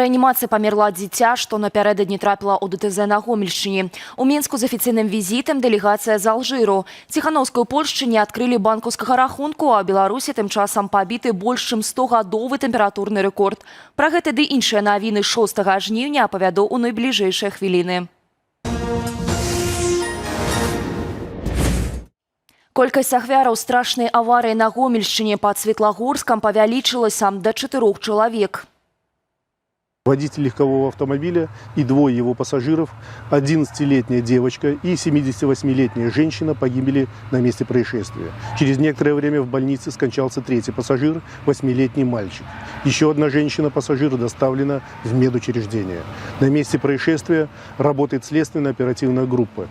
рэанімацыі памерла дзіця, што напярэдадні трапіла ў ДТЗ на Гомельшчыне. У Менску з афіцыйным візітам дэлегацыя з Алжыру. Ціханоўскай у Польшчы не адкрылі банкаўскага рахунку, а ў Беларусі тым часам пабіты больш чым 100гадовы тэмпературны рэкорд. Пра гэта ды іншыя навіны 6 жніўня апавяду ў найбліжэйшыя хвіліны. Колькасць ахвяраў страшнай аварыі на Гомельшчыне пад Светлагорскам павялічылася да чатырох чалавек. Водитель легкового автомобиля и двое его пассажиров, 11-летняя девочка и 78-летняя женщина, погибли на месте происшествия. Через некоторое время в больнице скончался третий пассажир, 8-летний мальчик. Еще одна женщина-пассажир доставлена в медучреждение. На месте происшествия работает следственно-оперативная группа.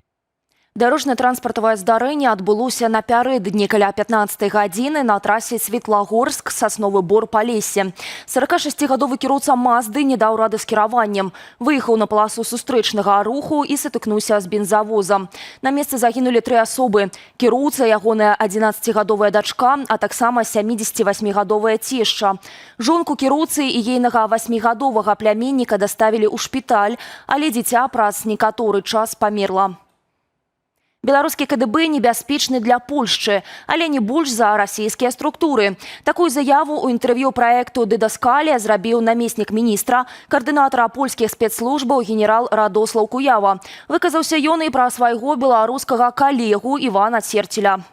Дарожна-транспартавае здарэнне адбылося напярэдадні каля 15 гадзіны на трасе Светлагорск — Сасновы Бор — Палессе. 46гадовы кіроўца Мазды не даў рады з кіраваннем. Выехаў на паласу сустрэчнага руху і сутыкнуўся з бензавозам. На месцы загінулі тры асобы: кіроўца, ягоная 11гадовая дачка, а таксама 78гадовая цешча. Жонку кіроўцы і ейнага 8гадовага пляменніка даставілі ў шпіталь, але дзіця праз некаторы час памерла. Беларускі КДБ небяспечны для Польшчы, але не больш за расійскія структуры. Такую заяву ў інтэрв'ю праекту «Дыдаскалія» зрабіў намеснік міністра, каардынатара польскіх спецслужбаў генерал Радослаў Куява. Выказаўся ён і пра свайго беларускага калегу Івана Церцеля.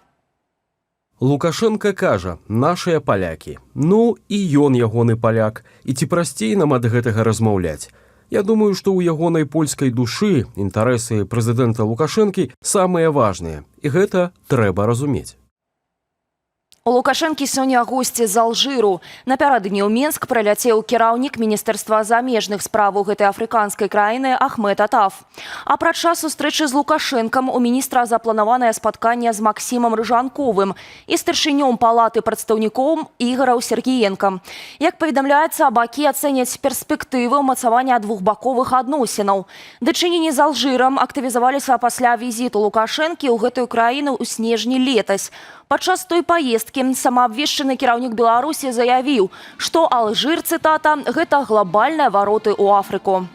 Лукашэнка кажа: «Нашыя палякі». Ну і ён ягоны паляк. І ці прасцей нам ад гэтага размаўляць? Я думаю, што ў ягонай польскай душы інтарэсы прэзідэнта Лукашэнкі самыя важныя. І гэта трэба разумець. У Лукашэнкі сёння госці з Алжыру. Напярэдадні ў Менск прыляцеў кіраўнік міністэрства замежных справаў гэтай афрыканскай краіны Ахмед Атаф. Апрача сустрэчы з Лукашэнкам у міністра запланаванае спатканне з Максімам Рыжанковым і старшынём палаты прадстаўнікоў Ігарам Сергіенкам. Як паведамляецца, бакі ацэняць перспектывы ўмацавання двухбаковых адносінаў. Дачыненні з Алжырам актывізаваліся пасля візіту Лукашэнкі ў гэтую краіну ў снежні летась. Падчас той паездкі самаабвешчаны кіраўнік Беларусі заявіў, што Алжыр, цытата, «гэта глобальныя вароты ў Афрыку».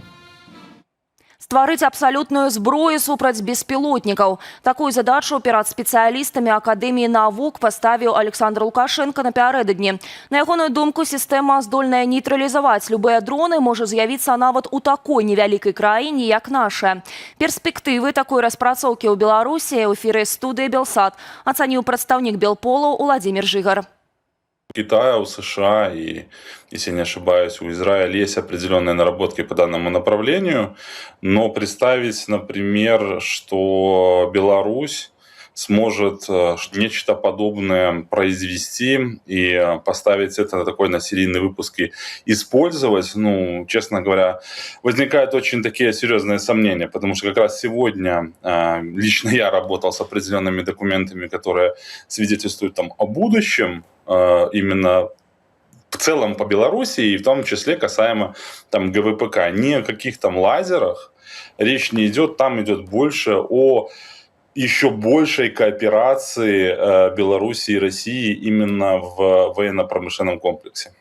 Стварыць абсалютную зброю супраць беспілотнікаў. Такую задачу перад спецыялістамі Акадэміі навук паставіў Аляксандр Лукашэнка напярэдадні. На ягоную думку, сістэма, здольная нейтралізаваць любыя дроны, можа з'явіцца нават у такой невялікай краіне, як наша. Перспектывы такой распрацоўкі ў Беларусі ў эфіры студыі Белсат ацаніў прадстаўнік Белполу Уладзімір Жыгар. Китая, у США и, если не ошибаюсь, у Израиля есть определенные наработки по данному направлению, но представить, например, что Беларусь сможет нечто подобное произвести и поставить это на такой на серийный выпуск и использовать, ну, честно говоря, возникают очень такие серьезные сомнения, потому что как раз сегодня лично я работал с определенными документами, которые свидетельствуют там о будущем, именно в целом по Беларуси и в том числе касаемо там ГВПК. Ни о каких там лазерах речь не идет, там идет больше о еще большей кооперации Беларуси и России именно в военно-промышленном комплексе.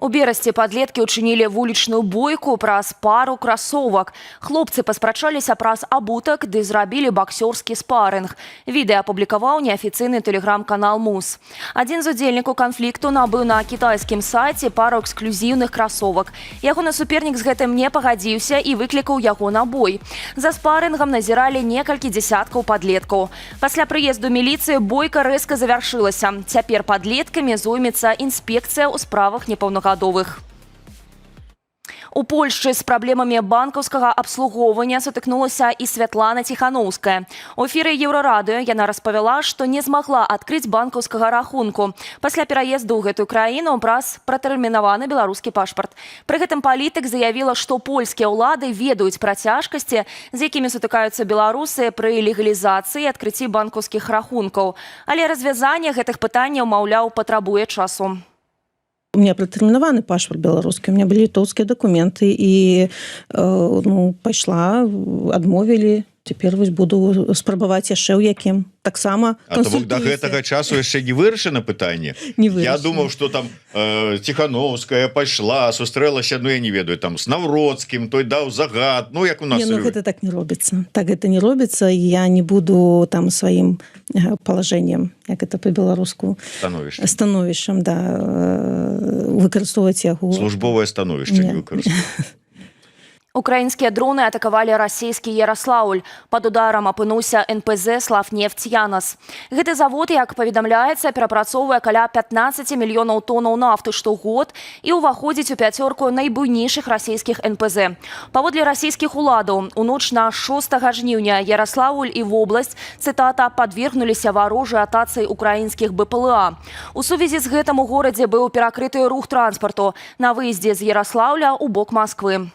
У Берасці падлеткі ўчынілі вулічную бойку праз пару красовак. Хлопцы паспрачаліся праз абутак ды зрабілі баксёрскі спарынг. Відэа апублікаваў неафіцыйны тэлеграм-канал МУС. Адзін з удзельнікаў канфлікту набыў на кітайскім сайце пару эксклюзіўных красовак. Ягоны супернік з гэтым не пагадзіўся і выклікаў яго на бой. За спарынгам назіралі некалькі дзесяткаў падлеткаў. Пасля прыезду міліцыі бойка рэзка завяршылася. Цяпер падлеткамі зоймецца інспекцыя ў справах непаўнагадовых. У Польшчы з праблемамі банкаўскага абслугоўвання сутыкнулася і Святлана Ціханоўская. У эфіры Еўрарадыё яна распавяла, што не змагла адкрыць банкаўскага рахунку пасля пераезду ў гэтую краіну праз пратэрмінаваны беларускі пашпарт. Пры гэтым палітык заявіла, што польскія ўлады ведаюць пра цяжкасці, з якімі сутыкаюцца беларусы пры легалізацыі і адкрыцці банкаўскіх рахункаў. Але развязанне гэтых пытанняў, маўляў, патрабуе часу. У меня пратэрмінаваны пашпарт беларускі, у меня былі літоўскія дакументы, і ну, пайшла, адмовілі. Цяпер вось буду спрабаваць яшчэ ў якім таксама. А то бок да гэтага часу яшчэ не вырашана пытанне? Не Я вырашана. думаў, что там Ціханоўская пайшла, сустрэлася, ну, я не ведаю, там, с Навроцкім, той даў загад, ну, як у нас Не, ну, любяць. гэта так не робіцца, так гэта не робіцца. Я не буду там сваім палажэннем, як это по-беларуску? Становішча. Становішчам, да, выкарыстоўваць яго. Службовае становішча не Не. выкарыстоўваць. Украінскія дроны атакавалі расійскі Яраслаўль. Пад ударам апынуўся НПЗ «Славнефть Янас». Гэты завод, як паведамляецца, перапрацоўвае каля 15 мільёнаў тонаў нафты штогод і ўваходзіць у пяцёрку найбуйнейшых расійскіх НПЗ. Паводле расійскіх уладаў, у ноч на 6 жніўня Яраслаўль і вобласць, цытата, «падвергнуліся варожай атацы украінскіх БПЛА». У сувязі з гэтым у горадзе быў перакрыты рух транспарту на выездзе з Яраслаўля ў бок Масквы.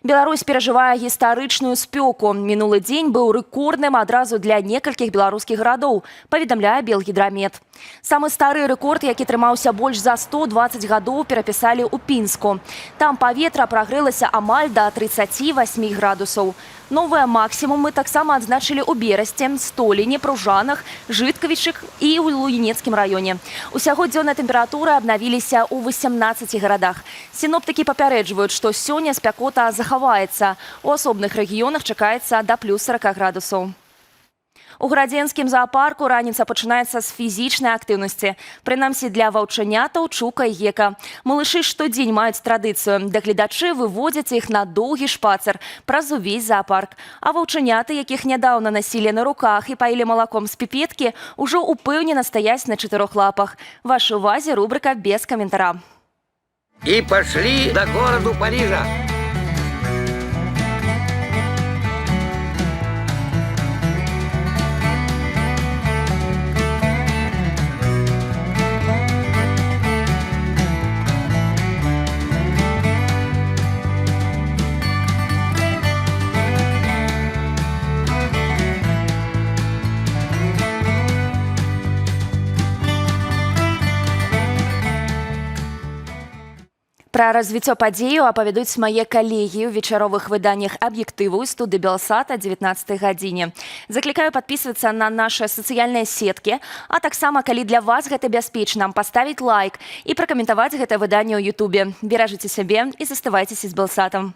Беларусь перажывае гістарычную спёку. Мінулы дзень быў рэкордным адразу для некалькіх беларускіх гарадоў, паведамляе Белгідрамет. Самы стары рэкорд, які трымаўся больш за 120 гадоў, перапісалі ў Пінску. Там паветра прагрэлася амаль да 38 градусаў. Новыя максімумы таксама адзначылі ў Берасці, Століне, Пружанах, Жыткавічах і ў Луінецкім раёне. Усяго дзённыя тэмпературы абнавіліся ў 18 гарадах. Сіноптыкі папярэджваюць, што сёння спякота захаваецца. У асобных рэгіёнах чакаецца да плюс 40 градусаў. У градзенскім заапарку раніца пачынаецца з фізічнай актыўнасці. Прынамсі для ваўчанятаў Чука і Гека. Малышы штодзень маюць традыцыю. Дагледачы выводзяць іх на доўгі шпацыр праз увесь заапарк. А ваўчаняты, якіх нядаўна насілі на руках і паілі малаком з піпеткі, ужо ўпэўнена стаяць на чатырох лапах. Вашай увазе рубрыка «Без каментара». И пошли до городу Парижа. Пра развіццё падзеяў апавядуць мае калегі ў вечаровых выданнях «Аб'ектыву» і студы Белсата 19 гадзіне. Заклікаю падпісвацца на нашыя сацыяльныя сеткі, а таксама, калі для вас гэта бяспечна, паставіць лайк і пракаментаваць гэта выданне ў Ютубе. Беражыце сябе і заставайцеся з Белсатам.